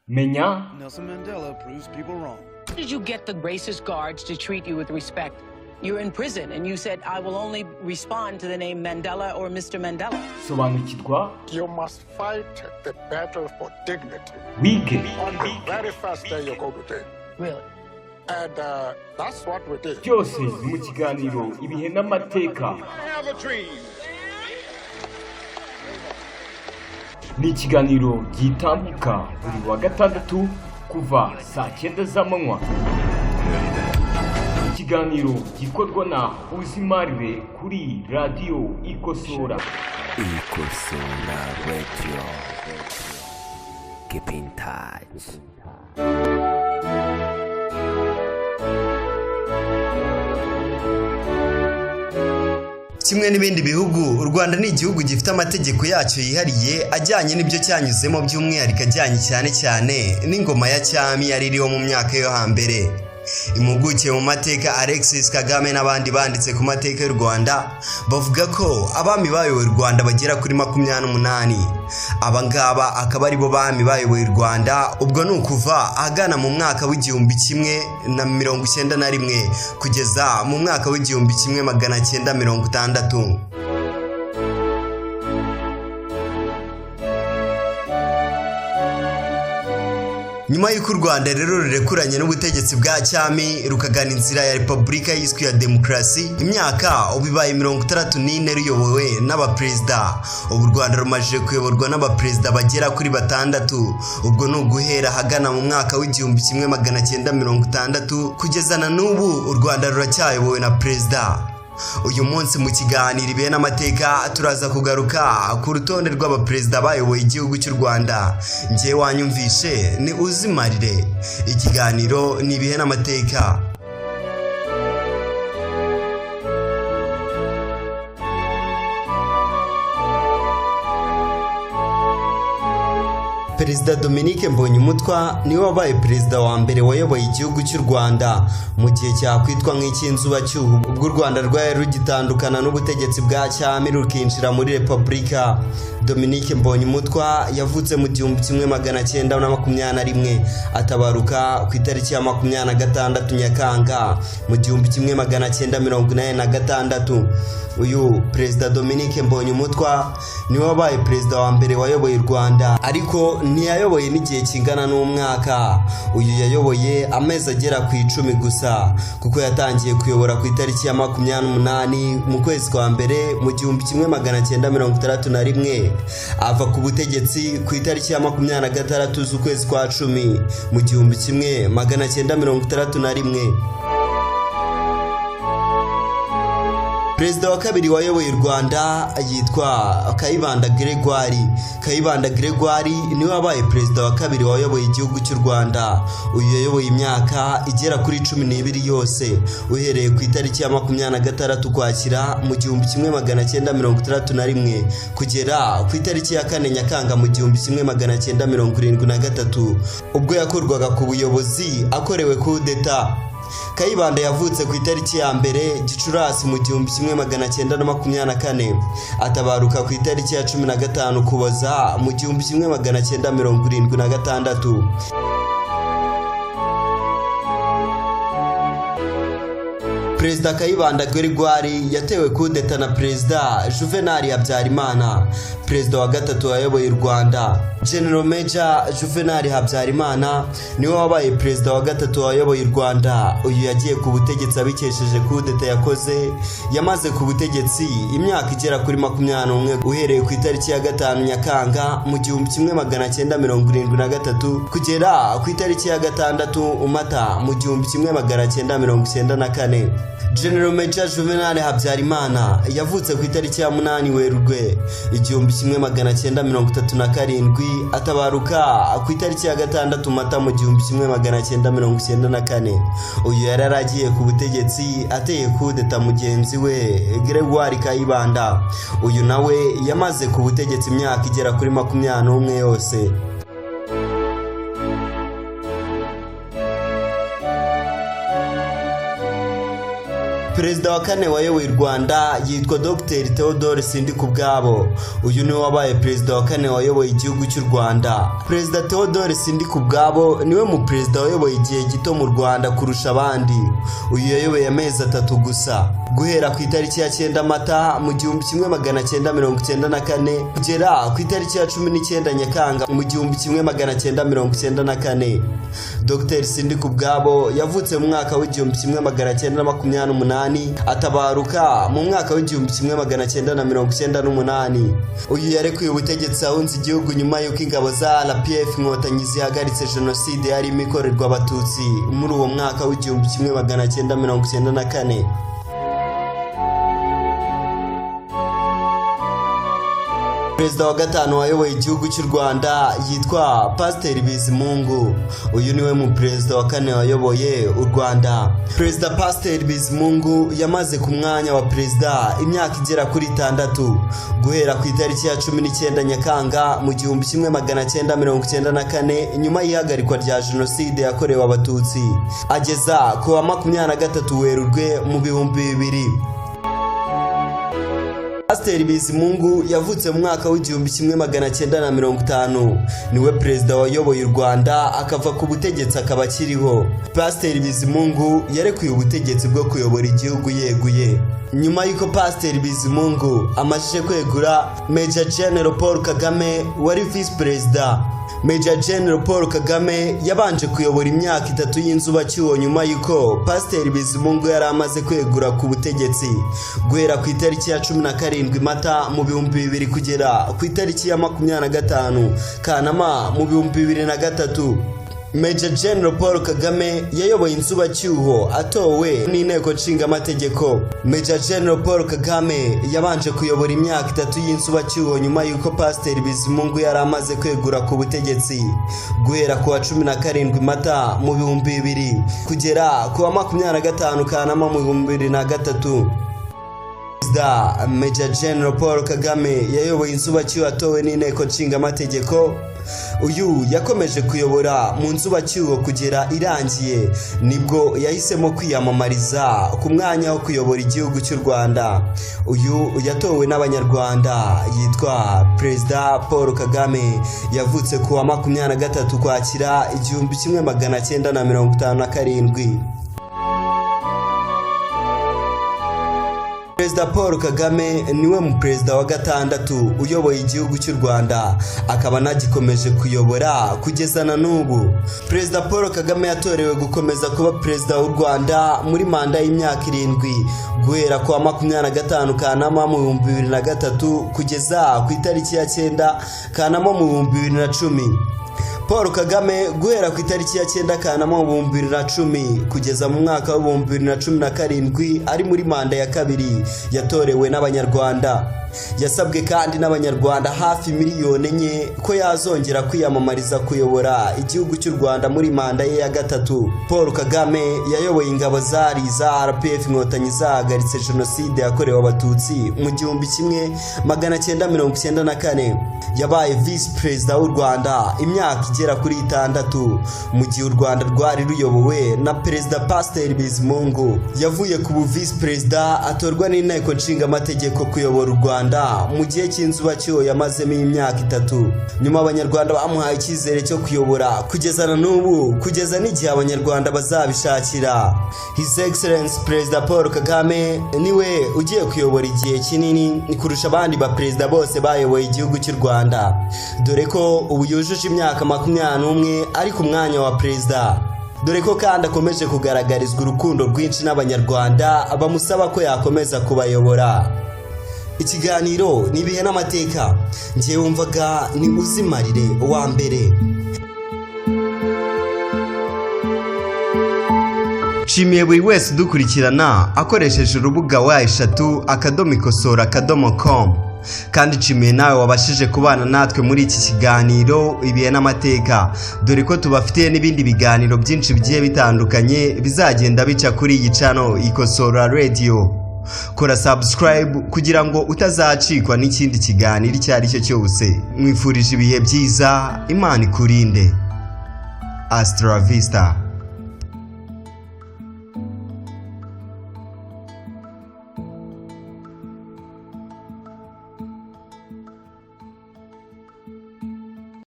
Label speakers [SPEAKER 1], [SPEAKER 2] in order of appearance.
[SPEAKER 1] Menya.
[SPEAKER 2] Nelson Mandela proves people wrong.
[SPEAKER 3] How did you get the racist guards to treat you with respect? You're in prison and you said, "I will only respond to the name Mandela or Mr. Mandela."
[SPEAKER 1] Sobanukirwa.
[SPEAKER 4] You must fight the battle for dignity
[SPEAKER 1] Wige.
[SPEAKER 4] On the very first day you go to jail.
[SPEAKER 3] Really?
[SPEAKER 4] And that's what we did.
[SPEAKER 1] Byose ni mu kiganiro Ibihe n'Amateka.
[SPEAKER 4] I have a dream.
[SPEAKER 1] Ni ikiganiro gitambuka buri wa gatandatu kuva saa 9 z'amanywa, ikiganiro gikorwa na Uzimarire kuri Radiyo Ikosora.
[SPEAKER 5] Ikosora Radio. Keep in touch.
[SPEAKER 6] Kimwe n'ibindi bihugu, u Rwanda ni igihugu gifite amategeko yacyo yihariye ajyanye n'ibyo cyanyuzemo, by'umwihariko ajyanye cyane cyane n'ingoma ya cyami yari iriho mu myaka yo hambere. Impuguke mu mateka Alexis Kagame n'abandi banditse ku mateka y'u Rwanda bavuga ko abami bayoboye u Rwanda bagera kuri 28. Aba ngaba akaba aribo bami bayoboye u Rwanda, ubwo ni ukuva ahagana mu mwaka w'1191 kugeza mu mwaka w'1960. Nyuma y'uko u Rwanda rero rurekuranye n'ubutegetsi bwa cyami rukagana inzira ya repubulika yiswe ya demokarasi, imyaka ubu ibaye 64 ruyobowe n'abaperezida. Ubu u Rwanda rumajije kuyoborwa n'abaperezida bagera kuri batandatu. Ubwo ni uguhera ahagana mu mwaka w'1960 kugeza na n'ubu u Rwanda ruracyayobowe na perezida. Uyu munsi mu kiganiro Ibihe n'Amateka turaza kugaruka ku rutonde rw'abaperezida bayoboye igihugu cy'u Rwanda. Njye wanyumvishe ni Uzimarire. Ikiganiro ni Ibihe n'Amateka. Perezida Dominique Mbonyumutwa niwe wabaye perezida wa mbere wayoboye igihugu cy'u Rwanda mu gihe cyakwitwa nk'icy'inzubacyuho, ubwo u Rwanda rwari rugitandukana n'ubutegetsi bwa cyami rukinjira muri repubulika. Dominique Mbonyumutwa yavutse mu 1921, atabaruka ku itariki ya 26 Nyakanga mu 1986. Uyu Perezida Dominique Mbonyumutwa niwe wabaye perezida wa mbere wayoboye u Rwanda, ariko ntiyayoboye n'igihe kingana n'umwaka. Uyu yayoboye amezi agera ku 10 gusa, kuko yatangiye kuyobora ku itariki ya 28 mu kwezi kwa mbere mu 1961, ava ku butegetsi ku itariki ya 26 z'ukwezi kwa 10 mu 1961. Perezida wa kabiri wayoboye u Rwanda yitwa Kayibanda Gregoire. Kayibanda Gregoire niwe wabaye perezida wa kabiri wayoboye igihugu cy'u Rwanda. Uyu yayoboye imyaka igera kuri 12 yose, uhereye ku itariki ya 26 Ukwakira mu 1961 kugera ku itariki ya 4 Nyakanga mu 1973, ubwo yakurwaga ku buyobozi akorewe kudeta. Kayibanda yavutse ku itariki ya 1 Gicurasi mu 1924, atabaruka ku itariki ya 15 Ukuboza mu 1976. Perezida Kayibanda Gregoire yatewe kudeta na Perezida Juvenal Habyarimana, perezida wa gatatu wayoboye u Rwanda. General Major Juvenal Habyarimana niwe wabaye perezida wa gatatu wayoboye u Rwanda. Uyu yagiye ku butegetsi abikesheje kudeta yakoze. Yamaze ku butegetsi imyaka igera kuri 21, uhereye ku itariki ya 5 Nyakanga mu 1973 kugera ku itariki ya 6 Mata mu 1994. General Major Juvenal Habyarimana yavutse ku itariki ya 8 Werurwe 1937, atabaruka ku itariki ya 6 Mata mu 1994. Uyu yari yaragiye ku butegetsi ateye kudeta mugenzi we Gregoire Kayibanda. Uyu nawe yamaze ku butegetsi imyaka igera kuri 21 yose. Perezida wa kane wayoboye u Rwanda yitwa Dr Theodore Sindikubwabo. Uyu niwe wabaye perezida wa kane wayoboye igihugu cy'u Rwanda. Perezida Theodore Sindikubwabo niwe mu perezida wayoboye igihe gito mu Rwanda kurusha abandi. Uyu yayoboye amezi 3 gusa, guhera ku itariki ya 9 Mata mu 1994 kugera ku itariki ya 19 Nyakanga mu 1994. Dr Sindikubwabo yavutse mu mwaka w'1928 atabaruka mu mwaka w'1998. Uyu yarekuye ubutegetsi ahunze igihugu nyuma y'uko ingabo za RPF Inkotanyi zihagaritse jenoside yarimo ikorerwa Abatutsi muri uwo mwaka w'1994. Perezida wa gatanu wayoboye igihugu cy'u Rwanda yitwa Pasiteri Bizimungu. Uyu niwe mu perezida wa kane wayoboye u Rwanda. Perezida Pasiteri Bizimungu yamaze ku mwanya wa perezida imyaka igera kuri 6, guhera ku itariki ya 19 Nyakanga mu 1994 nyuma y'ihagarikwa rya jenoside yakorewe Abatutsi, ageza ku wa 23 Werurwe mu 2000. Pasiteri Bizimungu yavutse mu mwaka w'1950, niwe perezida wayoboye u Rwanda akava ku butegetsi akaba akiriho. Pasiteri Bizimungu yarekuye ubutegetsi bwo kuyobora igihugu yeguye. Nyuma y'uko Pasiteri Bizimungu amajije kwegura, Major General Paul Kagame wari visi perezida. Major General Paul Kagame yabanje kuyobora imyaka 3 y'inzubacyuho nyuma y'uko Pasiteri Bizimungu yari amaze kwegura ku butegetsi, guhera ku itariki ya 17 Mata mu 2000 kugera ku itariki ya 25 Kanama mu 2003. Major General Paul Kagame yayoboye inzubacyuho atowe n'inteko nshingamategeko. Major General Paul Kagame yabanje kuyobora imyaka 3 y'inzubacyuho nyuma y'uko Pasiteri Bizimungu yari amaze kwegura ku butegetsi, guhera ku wa 17 Mata mu 2000 kugera ku wa 25 Kanama mu 2003. Perezida Major General Paul Kagame yayoboye inzubacyuho atowe n'inteko nshingamategeko. Uyu yakomeje kuyobora mu nzubacyuho kugera irangiye, nibwo yahisemo kwiyamamariza ku mwanya wo kuyobora igihugu cy'u Rwanda. Uyu yatowe n'Abanyarwanda yitwa Perezida Paul Kagame. Yavutse ku wa 23 Ukwakira 1957. Perezida Paul Kagame niwe mu perezida wa gatandatu uyoboye igihugu cy'u Rwanda, akaba anagikomeje kuyobora kugeza na n'ubu. Perezida Paul Kagame yatorewe gukomeza kuba perezida w'u Rwanda muri manda y'imyaka 7, guhera ku wa 25 Kanama mu 2003 kugeza ku itariki ya 9 Kanama mu 2010. Paul Kagame guhera ku itariki ya 9 Kanama mu 2010 kugeza mu mwaka wa 2017 ari muri manda ya kabiri yatorewe n'Abanyarwanda. Yasabwe kandi n'Abanyarwanda hafi miliyoni 4 ko yazongera kwiyamamariza kuyobora igihugu cy'u Rwanda muri manda ye ya gatatu. Paul Kagame yayoboye ingabo zari za RPF Inkotanyi zahagaritse jenoside yakorewe Abatutsi mu 1994. Yabaye visi perezida w'u Rwanda imyaka igera kuri 6 mu gihe u Rwanda rwari ruyobowe na Perezida Pasiteri Bizimungu. Yavuye ku visi perezida atorwa n'inteko nshingamategeko kuyobora u Rwanda mu gihe cy'inzubacyuho yamazemo imyaka 3. Nyuma Abanyarwanda bamuhaye icyizere cyo kuyobora kugeza na n'ubu, kugeza n'igihe Abanyarwanda bazabishakira. His Excellency Perezida Paul Kagame niwe ugiye kuyobora igihe kinini kurusha abandi ba perezida bose bayoboye igihugu cy'u Rwanda, dore ko ubu yujuje imyaka 21 ari ku mwanya wa perezida. Dore ko kandi akomeje kugaragarizwa urukundo rwinshi n'Abanyarwanda bamusaba ko yakomeza kubayobora. Ikiganiro ni ibihe n'amateka. Njye wumvaga ni Uzimarire wa mbere. Nshimiye buri wese udukurikirana akoresheje urubuga w3.ikosora.com, kandi nshimiye nawe wabashije kubana natwe muri iki kiganiro ibihe n'amateka, dore ko tubafitiye n'ibindi biganiro byinshi bigiye bitandukanye bizagenda bica kuri iyi channel Ikosora Radio. Kora subscribe kugira ngo utazacikwa n'ikindi kiganiro icyo ari cyo cyose. Mwifurije ibihe byiza, Imana ikurinde. Astra Vista.